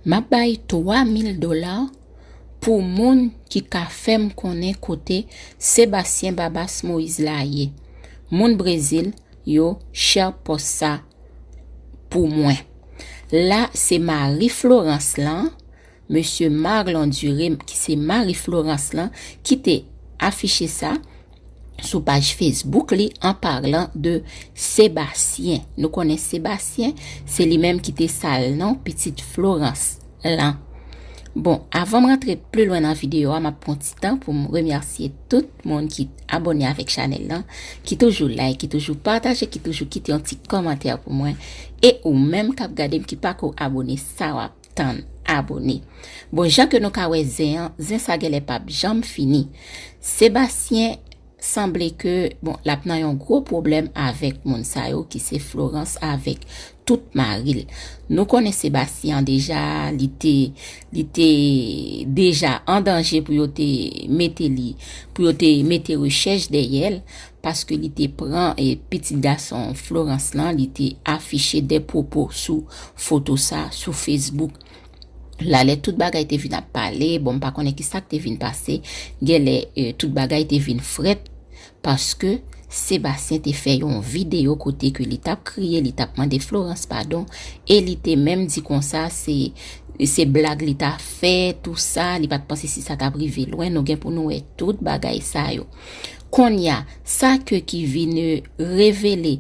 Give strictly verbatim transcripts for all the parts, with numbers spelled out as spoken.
M ap bay twa mil dola pou moun ki ka fè m konnen kote Sebastien Babas Moïse la ye. Moun Brezil yo share post sa pou mwen. La, se mari Florence lan, Mesye Marlon Duré, ki se mari Florence lan, ki te afiche sa sou paj Facebook li, an palan de Sebastien. Nou konnen Sebastien, se li menm ki te sal non pitit Florence lan. Bon, avan m rantre pli lwen nan videyo a, m ap pran ti tan pou m remèsye tout moun ki abòne avèk chanèl lan, ki toujou like, ki toujou pataje, ki toujou kite yon ti kòmantè pou mwen. E ou menm k ap gade m ki pako abòne, sa w ap tann abòne. Bon, jan ke nou ka wè zen an, zen sa genlè p ap janm fini. Sebastien sanble ke, bon, l ap nan yon gwo pwoblèm avèk moun sa yo ki se Florence avèk tout mari l. Nou konnen Sebastien deja, li te, li te deja an danje pou yo te mete li, pou yo te mete rechèch dèyè l, paske li te pran, e, pitit gason Florence lan, li te afiche de pwopo sou foto sa sou Facebook. La, lè tout bagay te vin ap pale, bon, m pa konnen ki sa k te vin pase, genlè, e, tout bagay te vin frèt, paske Sebastien te fè yon videyo kote ke li t ap kriye, li t ap mande Florence padon, e li te menm di konsa se, se blag li ta fè, tou sa, li pa t panse si sa t ap rive lwen, nou gen pou nou wè tout bagay sa yo. Kounye a, sa ke ki vin, e, revele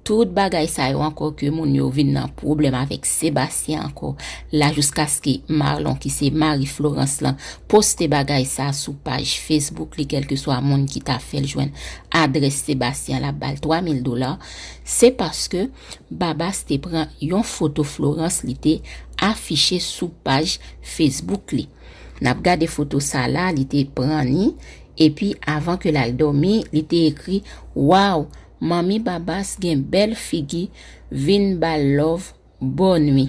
tout bagay sa yo ankò ke moun yo vin nan pwoblèm avèk Sebastien ankò. La, jiskaske Marlon, ki se mari Florence lan, poste bagay sa sou paj Facebook li, kèlkeswa moun ki ta fè l jwenn adrès Sebastien, l ap ba l twa mil dola, se paske Babas te pran yon foto Florence, li te afiche sou paj Facebook li. N ap gade foto sa la, li te pran ni, epi avan ke l al dòmi, li te ekri, "Waw, manmi Babas gen bèl figi, vin ba l love, bòn nwi."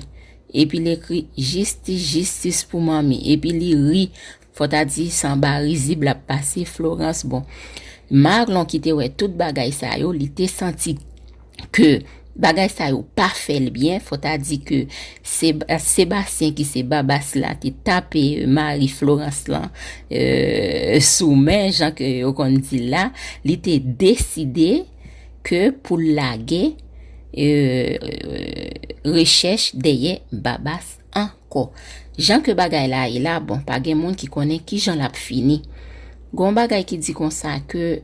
Epi l ekri, "Jistis, jistis pou manmi." Epi li ri, fò ta di se anba rizib l ap pase Florence. Bon, Marlon ki te wè tout bagay sa yo, li te santi ke bagay sa yo pa fè l byen, fò ta di ke Seb-, Sebastien ki se Babas la te tape mari Florence lan, e, sou men, jan ke yo konn di l la, li te deside ke pou l lage, e, rechèch dèyè Babas ankò. Jan ke bagay la ye la, bon, pa gen moun ki konnen kijan l ap fini. Gon bagay ki di konsa ke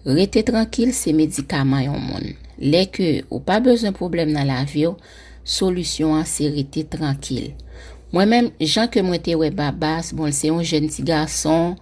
rete trankil se medikaman yon moun. Lè ke ou pa bezwen pwoblèm nan lavi w, solisyon an se rete trankil. Mwen menm, jan ke mwen te wè Babas, bon, l se yon jèn ti gason,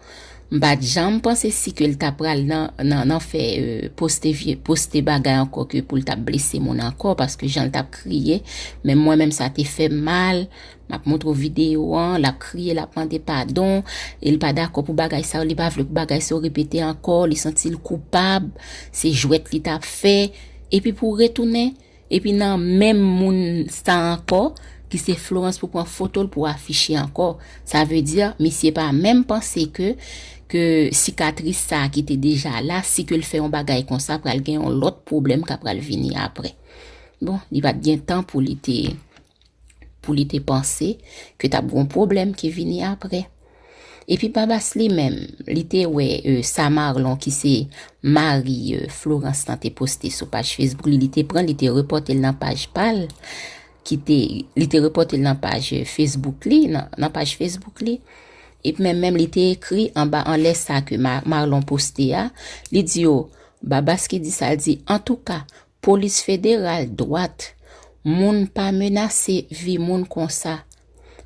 m pa t janm panse si ke l ta pral nan, nan, nan fè, e, poste vye, poste bagay ankò ke pou l t ap blese moun ankò, paske jan l t ap kriye, menm mwen menm sa te fè m mal, m ap montre w videyo an, l ap kriye, l ap mande padon, e l pa dakò pou bagay sa yo, li pa vle pou bagay sa yo repete ankò, li santi l koupab, se jwèt li t ap fè, epi pou retounen, epi nan menm moun sa ankò, ki se Florence pou pran foto l pou afiche ankò. Sa vle di, misye pa menm panse ke, ke sikatris sa ki te deja la, si ke l fè yon bagay konsa, pral gen yon lòt pwoblèm k ap pral vini apre. Bon, li pa t gen tan pou li te, pou li te panse ke t ap gen yon pwoblèm ki vini apre. Epi Babas li menm, li te wè, e, sa Marlon ki se mari, e, Florence lan te poste sou paj Facebook li, li te pran, li te repòte l nan paj pa l, ki te, li te repòte l nan paj, e, Facebook li, nan, nan paj Facebook li. Epi menm, menm li te ekri anba anlè sa ke Ma-, Marlon poste a, li di yo, Babas ki di sa, l di, antouka, polis federal dwat, moun pa menase vi moun konsa.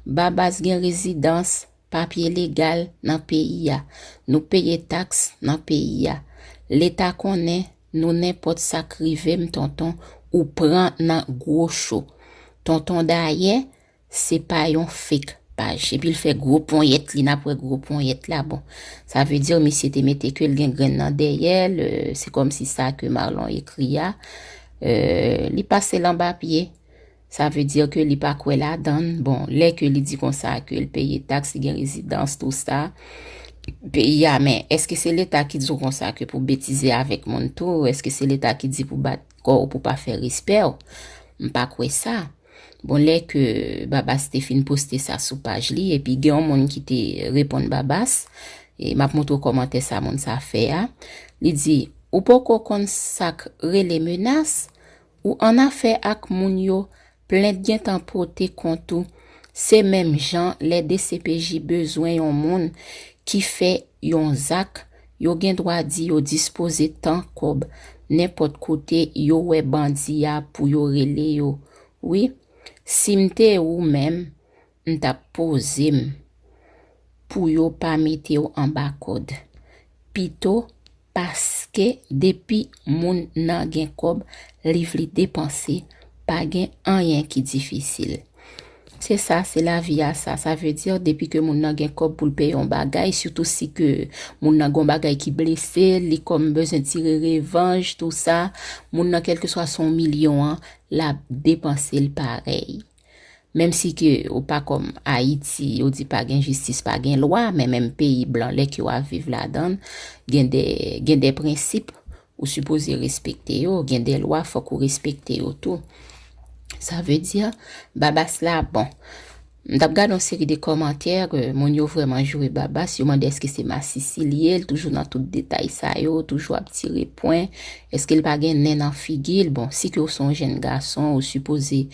Babas gen rezidans, papye legal nan peyi a. Nou peye taks nan peyi a. Leta konnen nou nenpòt sa k rive m, tonton, ou pran nan gwo cho. Tonton dayè, se pa yon fake paj. Epi l fè gwo ponyèt li, n ap wè gwo ponyèt la. Bon, sa vle di misye te mete ke l gen grenn nan dèyè l, e, se kòmsi sa ke Marlon ekri a, e, li pase l anba pye. Sa vle di ke li pa kwè ladan l. Bon, lè ke li di konsa ke l peye taks, li gen rezidans, tou sa, peyi a, men èske se leta ki di w konsa ke pou betize avèk moun tou? Èske se leta ki di pou bat kò w, pou pa fè respè w? M pa kwè sa. Bon, lè ke Babas te fin poste sa sou paj li, epi gen yon moun ki te reponn Babas, e m ap montre w kòmantè sa moun sa fè a. Li di, ou poko konn sa k rele menas? Ou annafè ak moun yo, plent gentan pote kont ou. Se menm jan lè D C P J bezwen yon moun ki fè yon zak, yo gen dwa di yo dispoze tan kòb nenpòt kote yo wè bandi a pou yo rele yo. Wi, si m te ou menm, m t ap poze m pou yo pa mete w anba kòd. Pito, paske depi moun nan gen kòb, li vle depanse, pa gen anyen ki difisil. Se sa, se lavi a sa. Sa vle di, depi ke moun nan gen kòb pou l peye yon bagay, sitou si ke moun nan gen yon bagay ki blese l, li kòm bezwen tire revanj, tou sa, moun nan, kèlkeswa se yon milyon an, l ap depanse l parèy. Menm si ke ou pa kòm Ayiti, yo di pa gen jistis, pa gen lwa, men menm peyi blan, lè ke w ap viv ladan l, gen de, gen de prensip ou sipoze respekte yo, gen de lwa fòk ou respekte yo tou. Sa vle di, Babas la, bon, m t ap gade yon seri de kòmantè, ke moun yo vrèman joure Babas, yo mande èske se masisi li ye, l toujou nan tout detay sa yo, toujou ap tire pwen, èske l pa gen nen nan figi l. Bon, si ke w se yon jèn gason, ou sipoze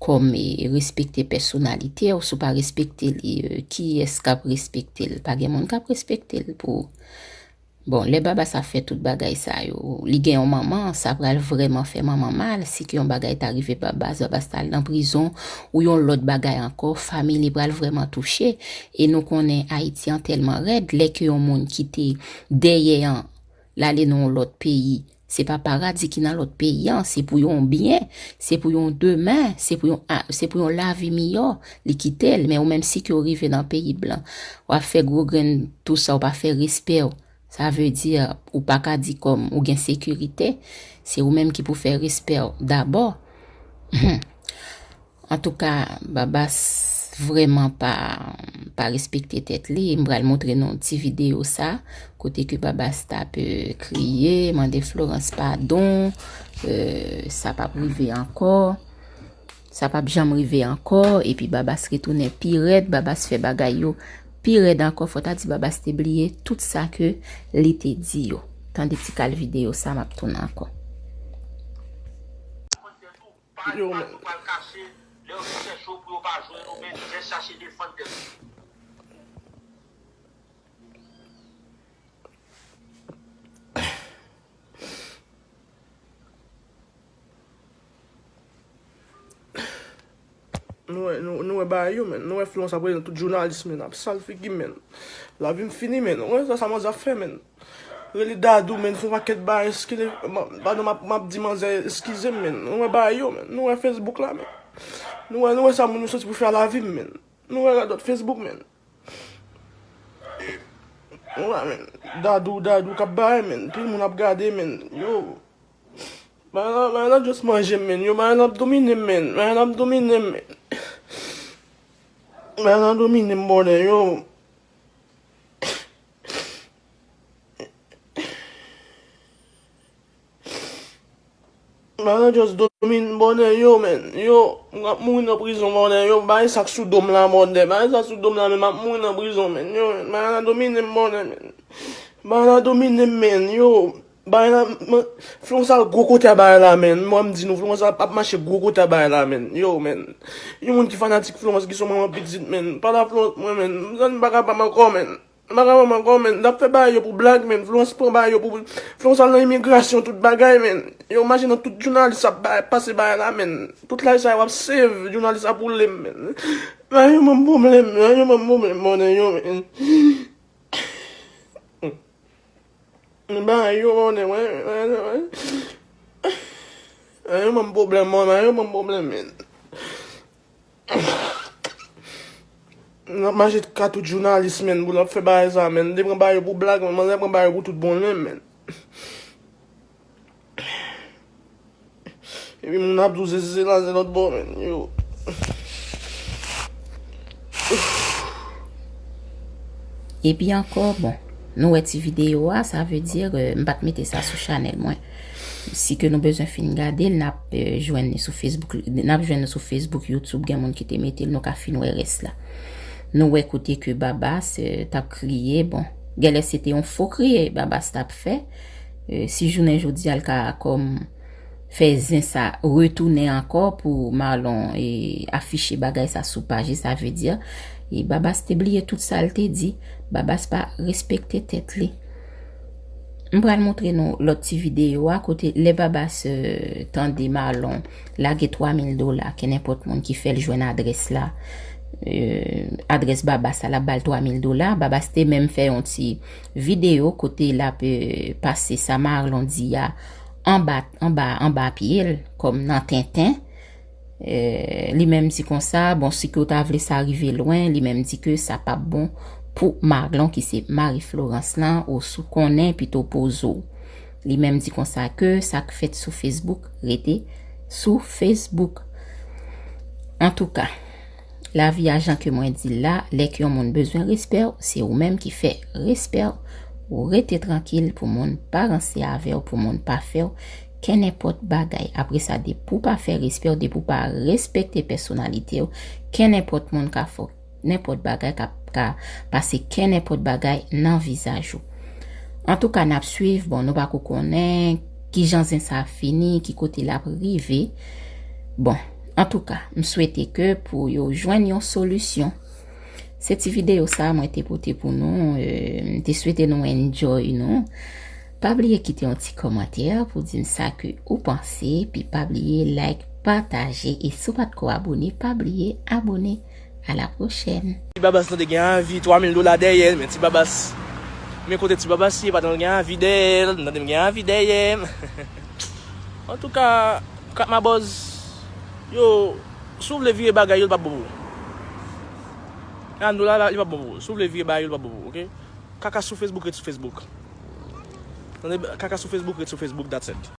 kòm, e, respekte pèsonalite w, si w pa respekte li, e, kiyès k ap respekte l? Pa gen moun k ap respekte l pou Bon, lè Babas ap fè tout bagay sa yo, li gen yon manman, sa pral vrèman fè manman mal. Si ke yon bagay ta rive Babas, Babas ta al nan prizon, ou yon lòt bagay ankò, fanmi li pral vrèman touche. E nou konnen Ayiti an tèlman rèd, lè ke yon moun kite dèyè an, l ale nan yon lòt peyi, se pa paradi ki nan lòt peyi an, se pou yon byen, se pou yon demen, se pou yon a-, se pou yon lavi miyò, li kite l. Men ou menm si ke w rive nan peyi blan, w ap fè gwo grenn, tou sa, w pa fè respè w. Sa vle di, ou pa ka di kòm ou gen sekirite, se ou menm ki pou fè respè w dabò. Antouka, Babas vrèman pa, pa respekte tèt li. M pral montre nou ti videyo sa, kote ke Babas t ap, e, kriye, mande Florence padon, e, sa p ap rive ankò. Sa p ap janm rive ankò, epi Babas retounen pi rèd, Babas fè bagay yo pi rèd ankò, fò ta di Babas te bliye tout sa ke li te di yo. Tande ti kal videyo sa, m ap tounen ankò. Yo, men. Nou wè, nou, nou wè bagay yo, men. Nou wè Florence ap rele tout jounalis, men. Ap sal figi, men. Lavi m fini, men. Ou wè sa, sa manzè ap fè, men. Rele Dadou, men. Fè yon pakèt bagay, eskize, pa nou, m ap, m ap di manzè, eskize m, men. Nou wè bagay yo, men. Nou wè Facebook la, men. Nou wè, nou wè sa moun yo soti pou fè a lavi m, men. Nou wè radòt Facebook, men. Ou wè, men. Dadou, Dadou k ap bay, men. Pil moun ap gade, men. Yo. Bagay la, bagay la just manje m, men. Yo, bagay la ap domine m, men. Bagay la ap domine m, men. Bagay la domine m, bòdè, yo. Bagay la just domine m, bòdè, yo, men. Yo, m ap mouri nan prizon, bòdè, yo. Bagay sa k sou do m la, bòdè. Bagay sa sou do m la, men m ap mouri nan prizon, men. Yo, men. Bagay la domine m, bòdè, men. Bagay la domine m, men. Yo. Bagay la, man, Florence al gwo kote a bagay la, men. Mwen, m di nou, Florence ap, ap mache gwo kote a bagay la, men. Yo, men. Yon moun ki fanatik Florence, ki son manman pitit, men. Pa la Florence, mwen, men. M pa kapab ankò, men. M pa kapab ankò, men. N ap fè bagay yo pou blag, men. Florence pran bagay yo pou, Florence al nan imigrasyon, tout bagay, men. Yo, mache nan tout jounalis ap bay, pase bagay la, men. Tout laj sa yo ap save, jounalis ap woule m, men. Bagay yo ban m pwoblèm, bagay yo ban m pwoblèm, bòdè, yo, men. Men bagay yo, bòdè, wè, wè, wè. Bagay yo ban m pwoblèm, mwen, bagay yo ban m pwoblèm, men. N ap mache ka tout jounalis, men, pou l ap fè bagay sa, men. Li pran bagay yo pou blag, men, manzè pran bagay yo pou tout bon, men, men. Epi moun ap di w se, se, se la, se lòt bò, men, yo. Epi ankò, bon, nou wè ti videyo a, sa vle di, euh, m pa t mete sa sou chanèl mwen. Si ke nou bezwen fin gade l, n ap eh, jwenn li sou Facebook, n ap jwenn li sou Facebook, YouTube, gen moun ki te mete l, nou ka fin wè rès la. Nou wè kote ke Babas eh, t ap kriye, bon, genlè se te yon fo kriye Babas t ap fè. Eh, si jounen jodi a l ka kòm fè zen sa retounen ankò pou Marlon eh, afiche bagay sa sou paj li, sa vle di eh, Babas te bliye tout sa l te di. Babas pa respekte tèt li. M pral montre nou lòt ti videyo a kote lè Babas eh, tande Marlon lage twa mil dola, kenenpòt moun ki fè l jwenn adrès la, eh, adrès Babas la, l ap ba l twa mil dola. Babas te menm fè yon ti videyo kote l ap eh, pase sa Marlon di a anba, anba, anba pye l, kòm nan tenten. Eh, li menm di konsa, bon, si ke w ta vle sa rive lwen, li menm di ke sa p ap bon pou Marlon ki se mari Florence lan, ou si w konnen pito poze w. Li menm di konsa ke sa k fèt sou Facebook rete sou Facebook. Antouka, lavi a jan ke mwen di l la, lè ke yon moun bezwen respè w, se ou menm ki fè respè w. Ou rete trankil pou moun pa ranse avè w, pou moun pa fè w kenenpòt bagay. Apre sa, depi w pa fè respè w, depi w pa respekte pèsonalite w, kenenpòt moun ka fè w nenpòt bagay, ka, ka pase kenenpòt bagay nan vizaj ou. Antouka, n ap swiv, bon, nou pako konnen kijan zen sa ap fini, ki kote l ap rive. Bon, antouka, m swete ke pou yo jwenn yon solisyon. Se ti videyo sa mwen te pote pou nou. Eh, m te swete nou enjoy nou. Pa bliye kite yon ti kòmantè pou di m sa ke ou panse, epi pa bliye like, pataje, e si w pa t ko abone, pa bliye abone. A la pwochèn. Ti Babas tande gen anvi twa mil dola dèyè l, men Ti Babas, men kote Ti Babas ye, pa tande gen anvi dèyè l, m tande m gen anvi dèyè m. Antouka, Krak Mabòz, yo, si w vle vire bagay yo, l p ap bon pou ou. Ann nou la, la, li p ap bon pou ou. Si w vle vire bagay yo, l p ap bon pou ou, oke? Kaka sou Facebook, ret sou Facebook. Tande, kaka sou Facebook, ret sou Facebook, that's it.